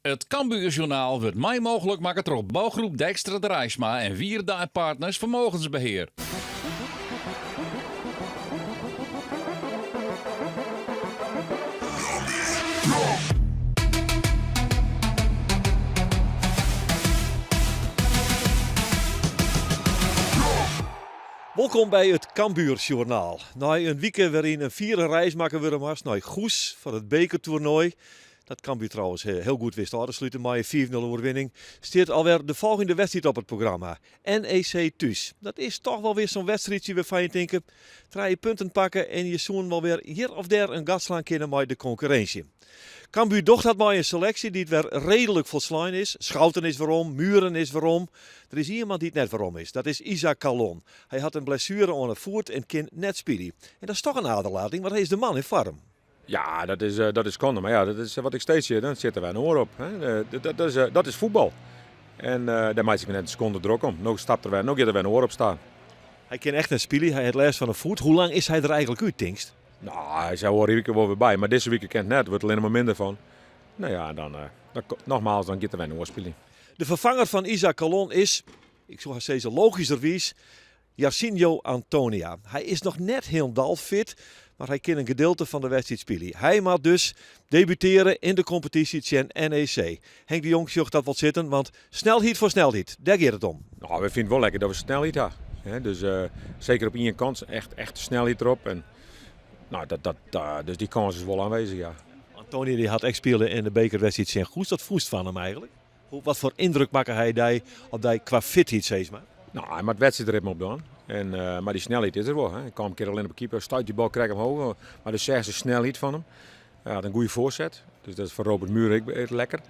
It Cambuur Sjoernaal wurdt mei mooglik makke troch Bouwgroep Dijkstra Draisma en Wierda en Partners Vermogensbeheer. Wolkom by it Cambuur Sjoernaal. Nei in wike wêryn in fiere reis makke wurde moast nei Goes foar it bekertoernoai, dat Cambuur trouwens hiel goed wist ôf te sluten mei in fiif-nul oerwinning, stiet alwer de folgjende wedstriid op it programma. NEC thús. Dat is toch wol wer sa'n wedstriidsje wêrfan je tinke, trije punten pakke en je soenen wol wer hjir of dêr in gat slaan kinne mei de konkurrinsje. Cambuur docht dat mei in seleksje dy't wer reedlik folslein is. Schouten is werom, Mühren is werom. Der is ien man dy't net werom is, dat is Issa Kallon. Hy hat in blessuere oan 'e foet en kin net spylje. En dat is toch in aderlating, want hy is de man yn foarm. Ja, dat is, dat is skande. Mar ja, dat is wat ik steeds sis, dan sit der wer in oar op. Hè. Dat, is, dat is voetbal. En dêr meitsje ik my net in sekonde drok om. No stapt der wer, no giet der wer in oar op staan. Hy kin echt net spylje, hy hat lêst fan 'e foet. Hoe lang is hy der eigentlik út, tinkst? No, hy is oare wike wol wer by, mar dizze wike kin it net. Wurdt allinne mar minder fan. No ja, dan, dan, nogmaals, dan giet der wer in oar spyljen. De ferfanger fan Issa Kallon is, ik soe hast sizze logischerwiis, Jarchinio Antonia. Hy is noch net hielendal fit, mar hy kin in gedeelte fan de wedstriid spylje. Hy moat dus debuteare yn de kompetysje tsjin NEC. Henk de Jong sjocht dat wol sitten, want snelheid foar snelheid, dêr giet it om. No, we fine it wol lekker dat we snelheid ha. Dus seker op ien kant echt, echt snelheid derop. En, no, dat, dat, dus dy kâns is wol oanwêzich, ja. Antonia dy hat ek spile yn de bekerwedstriid tsjin Goes. Wat fûnst fan him eigentlik? Wat foar yndruk makke hy dy op dy kwa fitheid sis mar? No, hy moat wedstriidritme opdwaan. En, mar dy snelheid is der wol. Hè. Hy kaam in kear allinne op de keeper, stuit dy bal krekt omhoog. Mar do seachst de snelheid fan him. Hy hat in goede foarset. Dus dat is foar Robert Mühren ek lekker.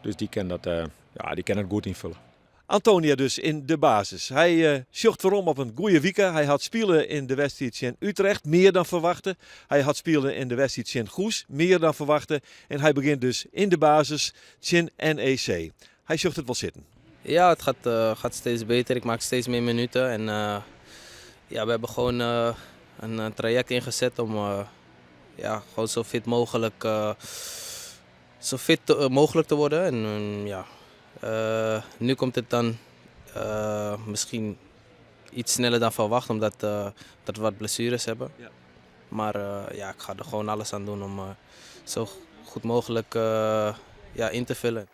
Dus dy kin dat, ja, dy kin it goed ynfulle. Antonia dus yn de basis. Hy sjocht werom op in goede wike. Hy hat spile yn de wedstriid tsjin Utrecht, mear dan ferwachte. Hy hat spile yn de wedstriid tsjin Goes, mear dan ferwachte. En hy begjint dus yn de basis tsjin NEC. Hy sjocht it wol sitten. Ja, het gaat, gaat steeds beter. Ik maak steeds meer minuten. En ja, we hebben gewoon een traject ingezet om ja, gewoon zo fit mogelijk, zo fit mogelijk te worden. En ja, nu komt het dan misschien iets sneller dan verwacht, omdat dat we wat blessures hebben. Ja. Maar ja, ik ga er gewoon alles aan doen om zo goed mogelijk ja, in te vullen.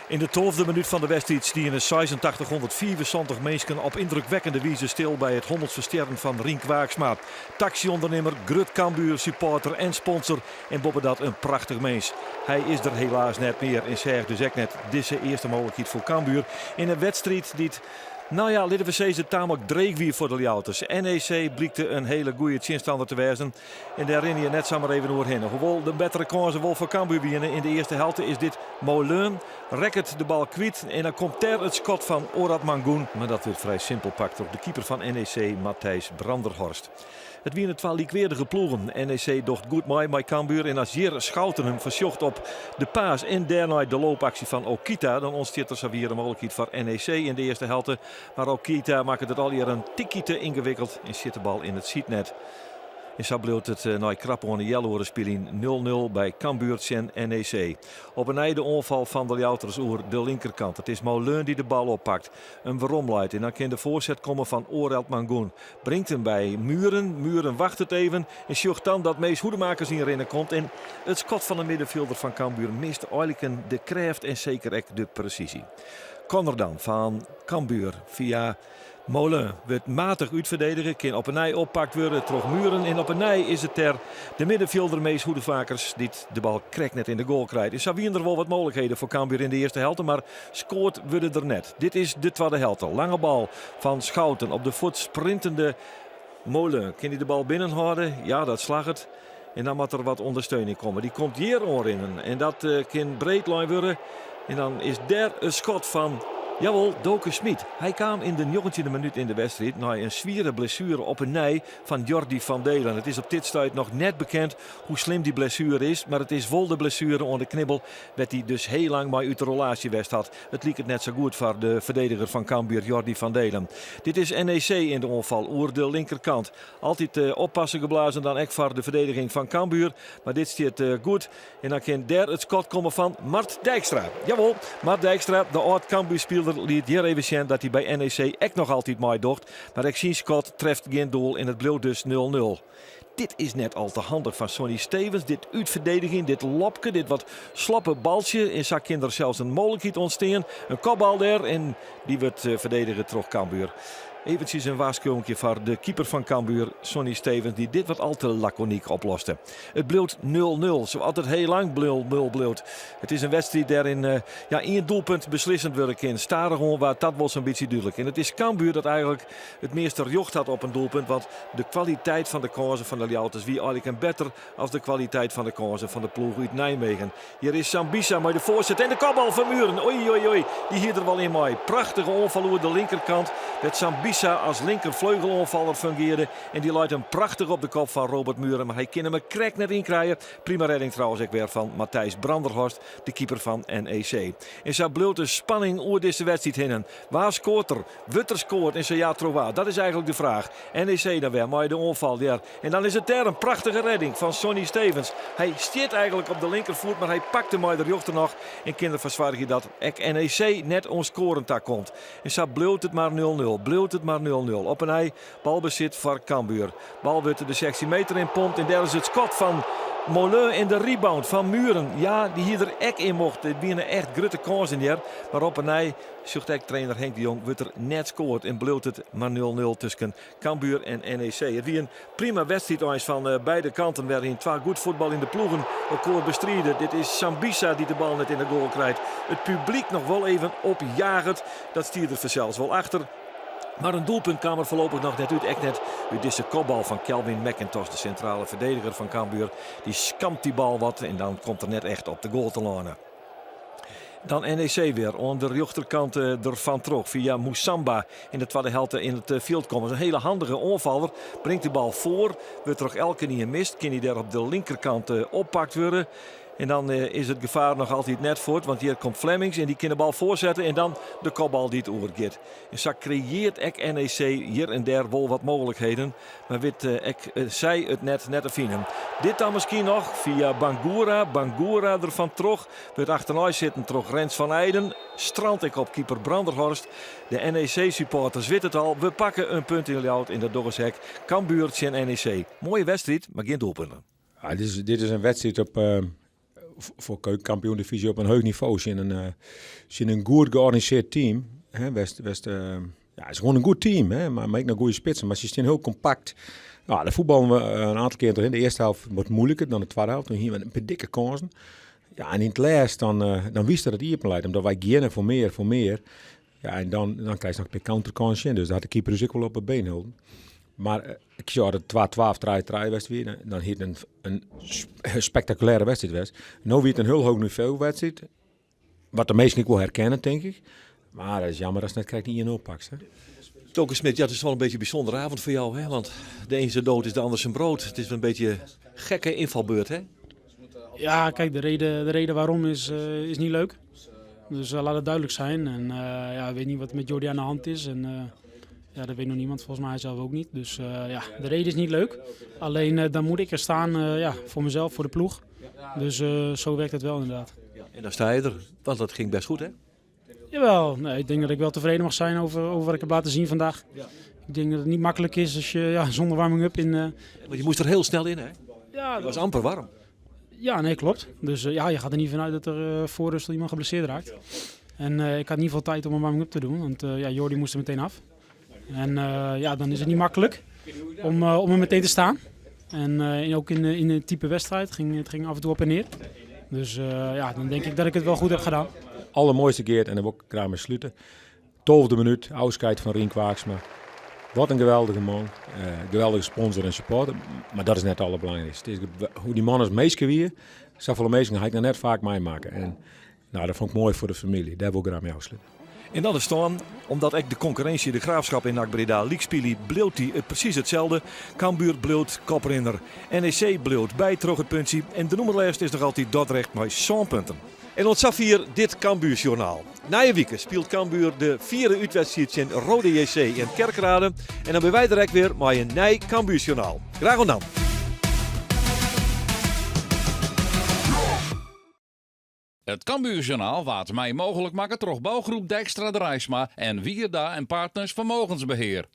Yn de tolfde minút fan de wedstriid stiene 8675 minsken op yndrukwekkende wize stil by it hommels ferstjerren fan Rienk Waaksma. Taksyûndernimmer, grut Cambuur supporter en sponsor en boppedat in prachtich mins. Hy is der helaas net mear en seach dus ek net dizze earste mooglikheid foar Cambuur yn in wedstriid dy't No ja, litte we sizze tamelijk dreech wie foar de Ljouwerters. NEC blykte in hiele goede tsjinstanner te wêzen en dêr rinne je net samar even oerhinne. Hoewol de bettere kânsen wol foar Cambuur wiene yn de earste helte is dit Moleun rekket de bal kwyt en dan komt dêr it skot fan Oratmangoen, mar dat wurdt frij simpel pakt troch de keeper fan NEC Matthijs Branderhorst. It wiene twa lykweardige ploegen. NEC docht goed mei mei Cambuur en as hjir Schouten him fersjocht op de paas en dêrnei de loopaksje fan Okita, dan ûntstiet der sawier in mooglikheid foar NEC yn de earste helte. Mar Okita makket it allegear in tikje te yngewikkeld en sjit de bal yn it sydnet. En sa bliuwt it nei krapoan in healoere spyljen nul-nul by Cambuur tsjin NEC. Op 'e nij de oanfal fan de Ljouwerters oer de linkerkant. It is Moleun dy't de bal oppakt, him weromleit en dan kin de foarset komme fan Oratmangoen. Bringt him by Mühren. Mühren wachtet even en sjocht dan dat Mees Hoedemakers ynrinnen komt. En it skot fan de middenfjilder fan Cambuur mist eiliken de krêft en seker ek de presysje. Corner dan fan Cambuur fia Moleun wurdt matich útferdedige, kin op 'e nij oppakt wurde troch Mühren en op 'e nij is it der de middenfjilder Mees Hoedemakers dy't de bal krekt net yn de goal krijt. En sa wiene der wol wat mooglikheden foar Cambuur yn de earste helte, mar skoard wurde der net. Dit is de twadde helte. Lange bal fan Schouten op de fuort sprintende Moleun. Kin hy de bal binnenhâlde? Ja, dat slagget. En dan moat der wat ûndersteuning komme. Dy komt hjir oanrinnen en dat kin breed lein wurde. En dan is dêr it skot fan Jawol, Doke Schmidt. Hy kaam yn de njoggentjinde minút yn de wedstriid nei in swiere blessuere op 'e nij fan Jordy van Deelen. It is op dit stuit noch net bekend hoe slim dy blessuere is, mar it is wol de blessuere oan de knibbel wêr't hy dus heel lang mei út de rollaasje west hat. It liket net sa goed foar de ferdediger fan Cambuur, Jordy van Deelen. Dit is NEC yn de oanfal oer de linkerkant. Altyd oppasse geblazen dan ek foar de ferdediging fan Cambuur, mar dit stiet goed. En dan kin dêr it skot komme fan Mart Dijkstra. Jawol, Mart Dijkstra, de âld Cambuur-spiler, liet hjir even sjen dat hy by NEC ek noch altyd meidocht. Mar ek syn skot treft gjin doel en it bliuwt dus 0-0. Dit is net al te handich fan Sonny Stevens, dit útferdedigjen, dit lobke, dit wat sloppe baltsje. En sa kin der sels in mooglikheid ûntstean. In kopbal dêr en dy wurdt ferdedige troch Cambuur. Eventsjes in warskôgingje foar de keeper fan Cambuur, Sonny Stevens, dy't dit wat al te lakonyk oploste. It bliuwt 0-0, sa't it hiel lang 0-0 bliuwt. It is in wedstriid dêryn eh, ja, ien doelpunt beslissend wurde kin. Stadichoan waard dat wol sa'n bytsje dúdlik. En it is Cambuur dat eigenlik it measte rjocht hat op in doelpunt, want de kwaliteit fan de kânsen fan de Ljouwerters wie eigenlik in better as de kwaliteit fan de kânsen fan de ploech út Nijmegen. Hjir is Sambissa mei de foarset en de kopbal fan Mühren. Oei, oei, oei, dy hie der wol yn mei. Prachtige oanfal oer de linkerkant, dêr't Sambissa as linkerfleugeloanfaller fungearde. En dy leit him prachtich op de kop fan Robert Mühren, mar hy kin him der krekt net yn krije. Prima redding trouwens ek wer fan Matthijs Branderhorst, de keeper fan NEC. En sa bliuwt de spanning oer dizze wedstriid hinnen. Wa skoart der? Wurdt der skoard en sa ja troch wa? Dat is eigenlik de fraach. NEC dan wer mei de oanfal dêr. En dan is it dêr in prachtige redding fan Sonny Stevens. Hy stiet eigenlik op de linkerfoet, mar hy pakt him mei de rjochter noch en kin derfoar soargje dat ek NEC net oan skoaren ta komt. En sa bliuwt it mar 0-0, bliuwt it mar 0-0. Op 'e nij balbesit foar Cambuur. Bal wurdt de 16 meter in pompt en dêr is it skot fan Molin en de rebound fan Mühren. Ja, dy hie der ek yn mocht. It wiene echt grutte kânsen hjir, mar op 'e nij sjocht ek trainer Henk de Jong wurdt der net skoard en bliuwt it mar 0-0 tusken Cambuur en NEC. It wie in prima wedstriid eins fan eh, beide kanten wêryn twa goed fuotbaljende ploegen elkoar bestride. Dit is Sambissa dy't de bal net yn de goal krijt. It publyk noch wol even opjaget. Dat stiet der fansels wol achter. Mar in doelpunt kaam der foarlopich noch net út. Ek net út dizze kopbal fan Calvin Mac-Intosch, de sintrale ferdediger fan Cambuur. Dy skampt dy bal wat en dan komt er net echt op de goal te lâne. Dan NEC wer oan de rjochterkant eh, derfan troch fia Moussamba yn de twadde helte yn it eh, fjild kommen. In hiele handige oanfaller, bringt de bal foar, wurdt troch elkenien mist, kin hy dêr op de linkerkant eh, oppakt wurde. En dan is it gefaar noch altyd net fuort, want hjir komt Flemings en dy kin de bal foarsette en dan de kopbal dy't oergiet. En sa kreëart ek NEC hjir en dêr wol wat mooglikheden, mar wit ek sy it net net te finen. Dit dan miskien noch fia Bangura. Bangura derfan troch, wurdt achternei sitten troch Rens van Eijden. Strandt ek op keeper Branderhorst. De NEC-supporters witte it al, we pakke in punt yn Ljouwert en dat dogge se ek. Cambuur tsjin NEC. Moaie wedstriid, mar gjin doelpunten. Ja, dit is in wedstriid op, foar keukenkampioen-divyzje op in heech nivo. Tsjin in, tsjin in goed georganisearre team. Hè, West, West, ja, is gewoan in goed team, hè, mar ek noch goede spitsen. Mar se stean hiel kompakt. No, dêr fuotballen we in oantal kear trochhinne. De earste helte wat moeiliker dan de twadde helte. Toen hiene we in pear dikke kânsen. Ja, en yn it lêst dan, dan wist dat it iepen leit. Omdat wy geane foar mear, foar mear. Ja, en dan, dan krijst noch in pear counterkânsen. Dus dêr hat de keeper ús ek wol op 'e been holden. Mar ik sjoch dat it 2-2 of 3-3 west wie, dan hie it in, in spektakulêre wedstriid west. No wie it in hiel heech nivo wedstriid, wat de minsken ek wol herkenne, tink ik. Mar it is jammer datst net krekt 1-0 pakst. Hè? Doke Schmidt, ja, het is wel een beetje een bijzondere avond voor jou, hè? Want de een zijn dood is de ander zijn brood. Het is een beetje een gekke invalbeurt, hè? Ja, kijk, de reden waarom is niet leuk. Dus laat het duidelijk zijn. En ja, ik weet niet wat met Jordy aan de hand is. En ja, dat weet nog niemand, volgens mij zelf ook niet. Dus ja, de reden is niet leuk. Alleen dan moet ik er staan, ja, voor mezelf, voor de ploeg. Dus zo werkt het wel inderdaad. Ja, en dan sta je er, want dat ging best goed, hè? Jawel, nee, ik denk dat ik wel tevreden mag zijn over wat ik heb laten zien vandaag. Ik denk dat het niet makkelijk is als je, ja, zonder warming-up in... Want je moest er heel snel in, hè? Ja, Je was amper warm. Ja, nee, klopt. Dus ja, je gaat er niet vanuit dat er voor rust iemand geblesseerd raakt. En ik had niet veel tijd om een warming-up te doen, want ja, Jordy moest er meteen af. En ja, dan is het niet makkelijk om er meteen te staan. En ook in een type wedstrijd, het ging af en toe op en neer. Dus ja, dan denk ik dat ik het wel goed heb gedaan. Allermooiste keer, en dan wil ik graag mee sluiten. 12e minuut, ôfskied fan Rienk Waaksma. Wat in geweldige man. Geweldige sponsor en supporter. Mar dat is net it alderbelangrykste. It is hoe't dy man as minske wie. Safolle minsken ha ik noch net faak meimakke. En no, dat fûn ik moai foar de famylje. Dêr wol ik graach mei ôfslute. En dan de stân, omdat ek de konkurrinsje De Graafschap en NAC Breda lyk spylje, bliuwt dy it presys itselde. Cambuur bliuwt koprinner. NEC bliuwt by troch it puntsje en de nûmer lêste is noch altyd Dordrecht mei sân punten. En oant safier dit Cambuursjoernaal. Nije wike spilet Cambuur de fjirde útwedstriid tsjin Roda JC yn Kerkrade. En dan binne wy der ek wer mei in nij Cambuursjoernaal. Graach oant dan. It Cambuurjournaal waard mei mooglik makke troch bougroep Dijkstra Draisma en Wierda en Partners Vermogensbeheer.